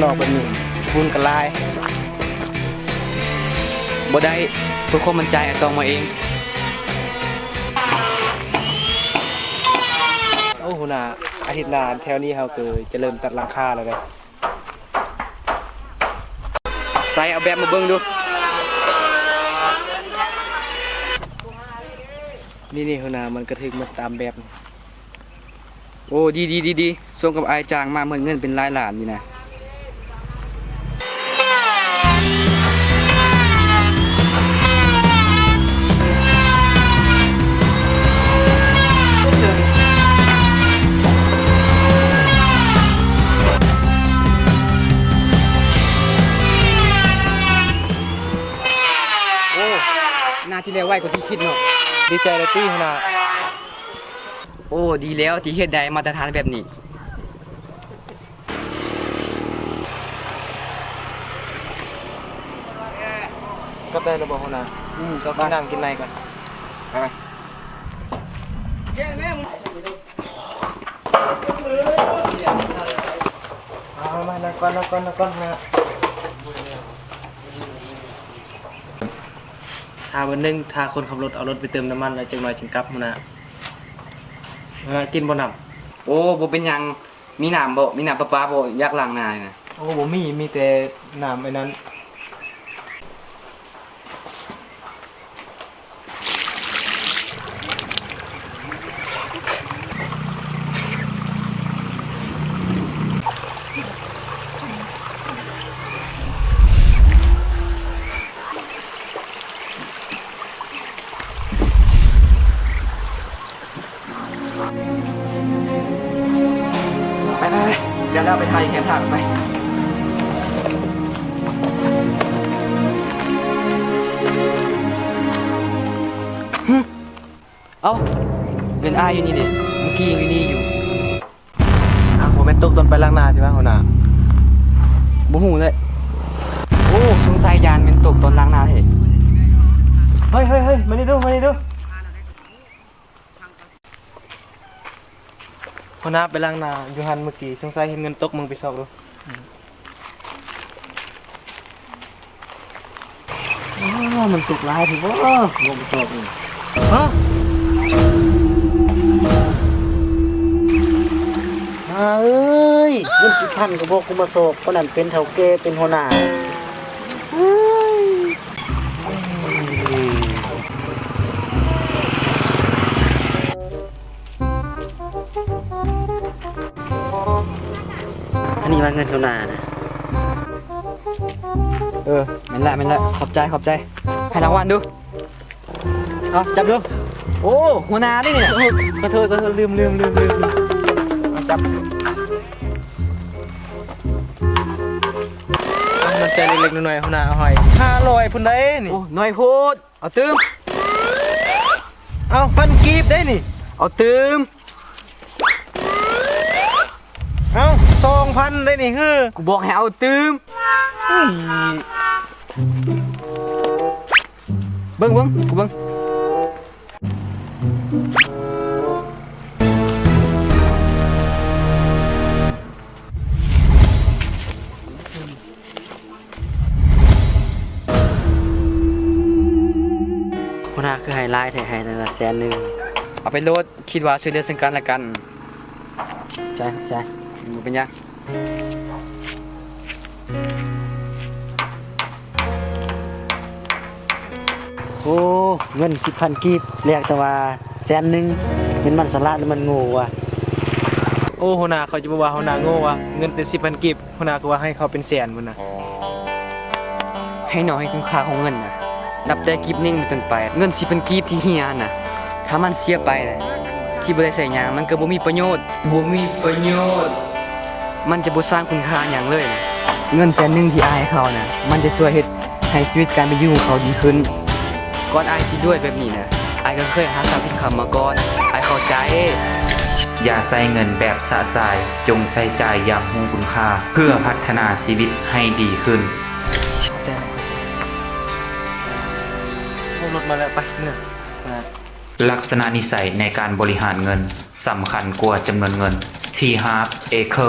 ນອກແບບນີ້ຝຸ່ນກໍຫຼາຍ. ບໍ່ໄດ້ ເພື່ອຄວາມໝັ້ນໃຈ ອ້າຍຕ້ອງມາເອງ. ໂອ້ ຫົວໜ້າ ອາທິດໜ້າແຖວນີ້ເຮົາກໍຈະເລີ່ມຕັດຫຼັງຄາແລ້ວເດ້. ໃສ່ ເອົາແບບມາເບິ່ງດູ. ນີ້ໆ ຫົວໜ້າ ມັນກະຖືກໝົດຕາມແບບ. ໂອ້ ດີໆໆ ສົມກັບອ້າຍຈ້າງມາໝົດເງິນເປັນຫຼາຍລ້ານນີ້ນະ. ໂອ້ ໜ້າທີ່ແລ້ວໄວກວ່າທີ່ຄິດເນາະ. ດີໃຈແລ້ວຕິຫົວໜ້າ? ໂອ້ ດີແລ້ວທີ່ເຮັດໄດ້ມາດຕະຖານແບບນີ້. ກັບໄດ້ແລ້ວບໍ່ຫົວໜ້າ? ອືມ ເຮົາກິນນ້ຳກິນໃນກ່ອນ. ເອົາມາ ນັ່ງກ່ອນ ນັ່ງກ່ອນ ນັ່ງກ່ອນນະ. ຖ້າມື້ໜຶ່ງ ຖ້າຄົນຂັບລົດເອົາລົດໄປເຕີມນ້ຳມັນ ແລ້ວຈັກໜ້ອຍຈຶ່ງກັບ ຫົວໜ້າ. ເອີ ກິນບໍ່ນ້ຳ? ໂອ້ ບໍ່ເປັນຫຍັງ. ມີນ້ຳບໍ່? ມີນ້ຳປະປາບໍ່? ຢາກລ້າງໜ້ານະ. ໂອ້ ບໍ່ມີ ມີແຕ່ນ້ຳໄອ້ນັ້ນ. ໄປໆໆ ດຽວເຮົາໄປຖ່າຍແຄມທາງໄປ. ຫຶ ເອົ້າ ເງິນອ້າຍຢູ່ນີ້ເດ້ ເມື່ອກີ້ຍັງຢູ່ນີ້ຢູ່. ອ້າວ ບໍ່ແມ່ນຕົກຕອນໄປລ້າງໜ້າຊິວະ ຫົວໜ້າ? ບໍ່ຮູ້ແຫຼະ. ໂອ້ ສົງໄສຢ້ານແມ່ນຕົກຕອນລ້າງໜ້າແທ້. ເຮີ້ຍໆໆ ມານີ້ດູ ມານີ້ດູ. ຫົວໜ້າໄປລ້າງໜ້າຢູ່ຫັ້ນເມື່ອກີ້ ສົງໄສເຫັນເງິນຕົກ. ມຶງໄປຊອກດູ. ອ້າວ ມັນຕົກຫຼາຍແທ້ບໍ່? ລົງໄປຊອກເບິ່ງ. ຮະ? ຫາເອີຍ ເງິນສິບພັນກໍບໍ່ກູມາຊອກ ຄົນນັ້ນເປັນເຖົ້າແກ່ ເປັນຫົວໜ້າ. ເອີຍ ອັນນີ້ວ່າເງິນຫົວໜ້ານະ. ເອີ ແມ່ນລະ ແມ່ນລະ ຂອບໃຈ ຂອບໃຈ. ໃຫ້ລາງວັນດູ. ເອົາ ຈັບດູ. ໂອ້ ຫົວໜ້າເດ້ນີ້. ໂອ້ ຂໍໂທດ ຂໍໂທດ ລືມ ລືມ ລືມ ລືມ. ເອົາ ນ້ຳໃຈເລັກໆ ນ້ອຍໆ ຫົວໜ້າເອົາໃຫ້ ຫ້າຮ້ອຍພຸ້ນໃດ໋ນີ້. ໂອ້ ໜ້ອຍໂພດ. ເອົາຕື່ມ. ເອົາ ພັນກີບໄດ໋ນີ້. ເອົາຕື່ມ. ເອົາ ສອງພັນໄດ໋ນີ້. ຫື ກູບອກໃຫ້ເອົາຕື່ມ. ເບິ່ງ ເບິ່ງ ກູເບິ່ງ. ຫົວໜ້າຄືໃຫ້ຫຼາຍແທ້ ໃຫ້ແຕ່ລະແສນໜຶ່ງ. ເອົາໄປໂລດ ຄິດວ່າຊ່ວຍເຫຼືອເຊິ່ງກັນແລະກັນ. ຂອບໃຈ ຂອບໃຈ. ບໍ່ເປັນຫຍັງ. ໂອ້ ເງິນສິບພັນກີບ ແລກແຕ່ວ່າແສນໜຶ່ງ ແມ່ນມັນສະຫຼາດ ຫຼື ມັນໂງ່ວະ? ໂອ້ ຫົວໜ້າ ເຂົາຈະບໍ່ວ່າຫົວໜ້າໂງ່ວະ ເງິນແຕ່ສິບພັນກີບ ຫົວໜ້າກໍວ່າໃຫ້ເຂົາເປັນແສນພຸ້ນນະ. ໃຫ້ນ້ອງເຫັນຄຸນຄ່າຂອງເງິນນະ ນັບແຕ່ກີບໜຶ່ງເປັນຕົ້ນໄປ ເງິນສິບພັນກີບທີ່ເຮຍຫັ້ນນະ ຖ້າມັນເສຍໄປນະ ທີ່ບໍ່ໄດ້ໃຊ້ຫຍັງ ມັນກໍບໍ່ມີປະໂຫຍດ ບໍ່ມີປະໂຫຍດ ມັນຈະບໍ່ສ້າງຄຸນຄ່າຫຍັງເລີຍ. ເງິນແສນໜຶ່ງທີ່ອ້າຍໃຫ້ເຂົານະ ມັນຈະຊ່ວຍເຮັດໃຫ້ຊີວິດການເປັນຢູ່ຂອງເຂົາດີຂຶ້ນ. ກ່ອນອ້າຍຊິລວຍແບບນີ້ນະ ອ້າຍກໍເຄີຍຫາເຊົ້າກິນຄ່ຳມາກ່ອນ ອ້າຍເຂົ້າໃຈ. ຢ່າໃຊ້ເງິນແບບຊະຊາຍ, ຈົ່ງໃຊ້ຈ່າຍຢ່າງຮູ້ຄຸນຄ່າ ເພື່ອພັດທະນາຊີວິດໃຫ້ດີຂຶ້ນ. ໂອ້ ລົດມາແລ້ວ ໄປເມືອ. ລັກສະນະນິໄສໃນການບໍລິຫານເງິນສຳຄັນກວ່າຈຳນວນເງິນ. ທີຮາບ ເອເຄີ.